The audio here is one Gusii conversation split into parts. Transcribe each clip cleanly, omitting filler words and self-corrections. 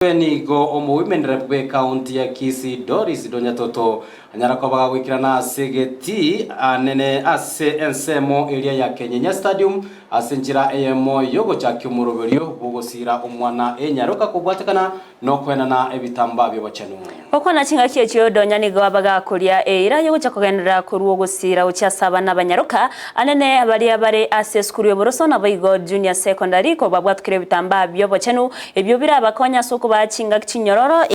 Nigo omowomen rep bw'ecounty ya Kisii Doris Donyatoto anyara koba gagoikerana ase egetii anene ase ensemo eria ya Kenyenya Stadium ase enchera eyemo yogochakia omoroberio bw'ogosiira omwana enyaroka kobwatekana nokoenana ebitambaa bi'obochenu. Gokwana chingaki echio Donya nigo abagakoria eira y'ogocha kogenderera korwa ogosiira gochia ase abana abanyaroka anene baria bare ase esukuru y'oboroso naboigo Junior Secondary kobabwatukire ebitambaa bi'obochenu Ebio birabakonye ase okobaa chingaki chinyororo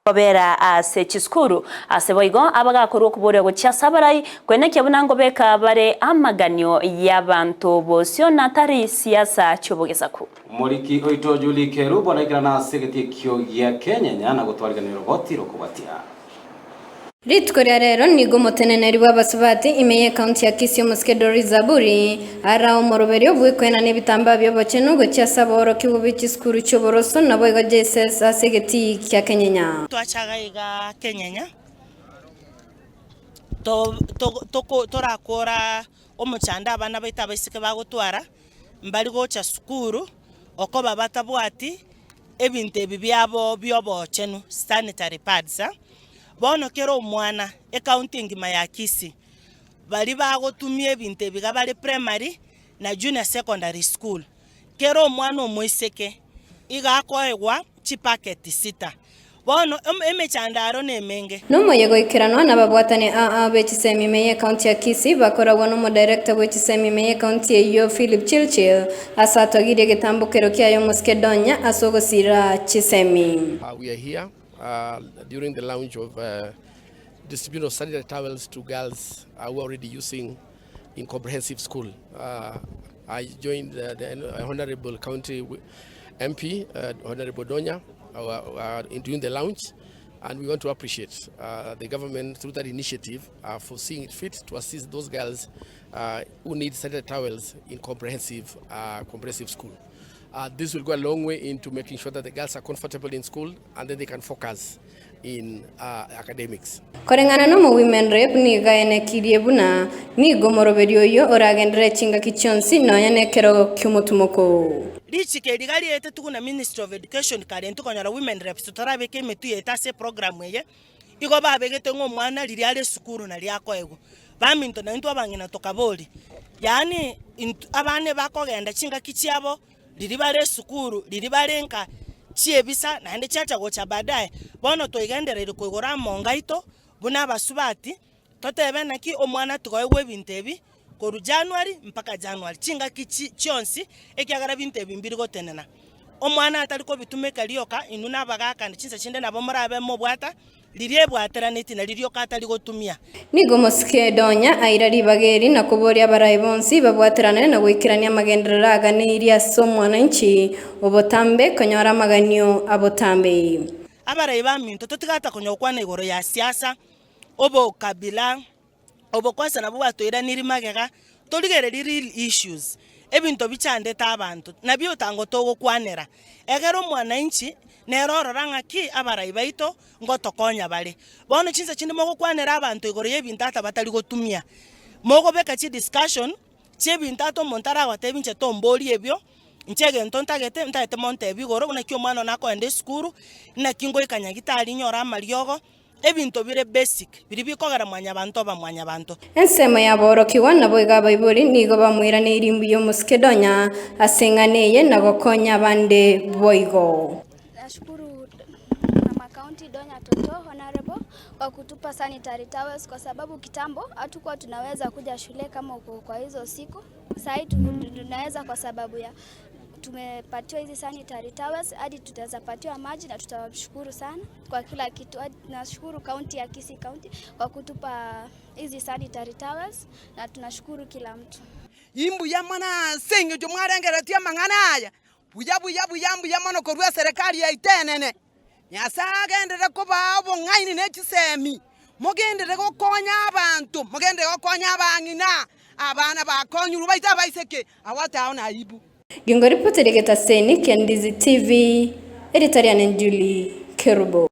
kobera ase chisukuru. Ase boigo abagakorwa okoboria gochia ase abarai, kwenekia buna ngobeka bare amaganio y'abanto bosio na tari siasa chi'obogesaku. Omoriki oito Julie Kerubo naikerana ase egetii ekio gia Kenyenya na gotwarigania oroboti rokobatia. Rituko ria rero nigo omoteneneri bw'abasubati ime y'ecounty ya Kisii omosike Doris Zaburi araa omoroberio bw'ekoenana ebitambaa bi'obochenu gochia ase abaorokigwa be chisukuru chi'oboroso naboigo JSS ase egetii kia Kenyenya. Twachaga iga Kenyenya, torakora omochando abana baito abaiseke bagotwara, mbari gocha sukuru, okoba batabwati ebinto ebi biabo bi'obochenu, sanitary pads. Bono kera omwana ecounty engima ya Kisii, baria bagotumia ebinto ebi iga bare primary na junior secondary school, kera omwana omoiseke iga akoegwa chipacket sita. Bono emechando aro nemenge. Nomoyega oikeranwa nababwatani aa be chisemi ime y'ecounty ya Kisii bakoragwa n'omodirector bwe chisemi ime y'ecounty eyio Philip Chilchil ase atogirie egetambokero kiaye omosike Donya ase ogosira chisemi. We are here during the launch of distribution of sanitary towels to girls who are already using in comprehensive school. I joined the Honorable County MP, Honorable Donya, in doing the launch and we want to appreciate the government through that initiative for seeing it fit to assist those girls who need sanitary towels in comprehensive, comprehensive school. Uh, this will go a long way into making sure that the girls are comfortable in school and then they can focus in uh, academics. Koreng'ana n'omo-women rep nigo aenekirie buna nigo omoroberio oyio oragenderere chingaki chionsi nonya nekerogo ki'omotumoko. Richiko eri iga riaetetwe na Ministry of Education kare intwe konyora women reps totarabeka emetwe yaito ase eprogram eye, igo babegete ng'a omwana riria are esukuru nario akoegwa. Baminto naintwe abang'ina tokaboria, yaani intwe abana ebakogenda chingaki chiabo riria bare esukuru, riria bare nka chiebisa naende chiacha gocha baadaye, bono twaigendereire koigora amonga aito buna abasubati, totebe naki omwana tigoegwa ebinto ebi korwa January mpaka January, chingaki chi chionsi ekiagera ebinto ebi mbiri gotenena. Omwana atari kobitumeka rioka inwe na abagaka chinsa chinde nabo morabe mobwata riria ebwateraneti na ririoka atari gotumia. Nigo omosike Donya aira ribaga eri na koboria abarai bonsi babwaterane na goikerania amagenderero aganeirie ase omwananchi obotambe konyora amaganio abotambe. Abarai baminto totigata konya gokwana igoro ya siasa, obokabila, Obokwasa nabwo bwatoiranirie magega, torigererie real issues, ebinto bichandete abanto, nabio otango togokwanera. Egere omwananchi nere orora ng'aki abarai baito ngotokonya bare. Bono chinsa chinde mogokwanera abanto igoro y'ebinto ata batari gotumia, mogobeka chidiscussion chi'ebinto ata omonto aragotebi inche tomborie ebio, inche egento ntagete, ntagete montebi igoro naki omwana one akoenda esukuru, naki ngoika nyagitari nyore amariogo. Ebinto bire basic biria bikogera mwanyabanto oba mwanyabanto. Ensemo y'aborokigwa naboigo abaibori nigo bamoiraneirie mbuya omosike Donya ase eng'ana eye na gokonya abande boigo. Nashukuru Mama County Donya Toto Honorable kwa kutupa sanitary towels kwa sababu kitambo hatukuwa tunaweza kuja shule kama uko kwa hizo siku. Sahii tunaweza kwa sababu ya tumepatiwa hizi sanitary towels hadi tutaweza patiwa maji na tutawashukuru sana kwa kila kitu. Tunashukuru kaunti ya Kisii County kwa kutupa hizi sanitary towels na tunashukuru kila mtu. Imbuya mono ase engencho mwarengereretie amang'ana aya, buya buya buya mbuya mono korwa eserekari yaito enene. Nyasae agenderere kobaa obong'aini ne chisemi, mogenderere gokonya abanto, mogenderere gokonya abang'ina, abana bakonyirwe baito abaiseke, hawataona aibu. Gingoripoteria getaseni kia Ndizi TV, erieta riane Julie Kerubo.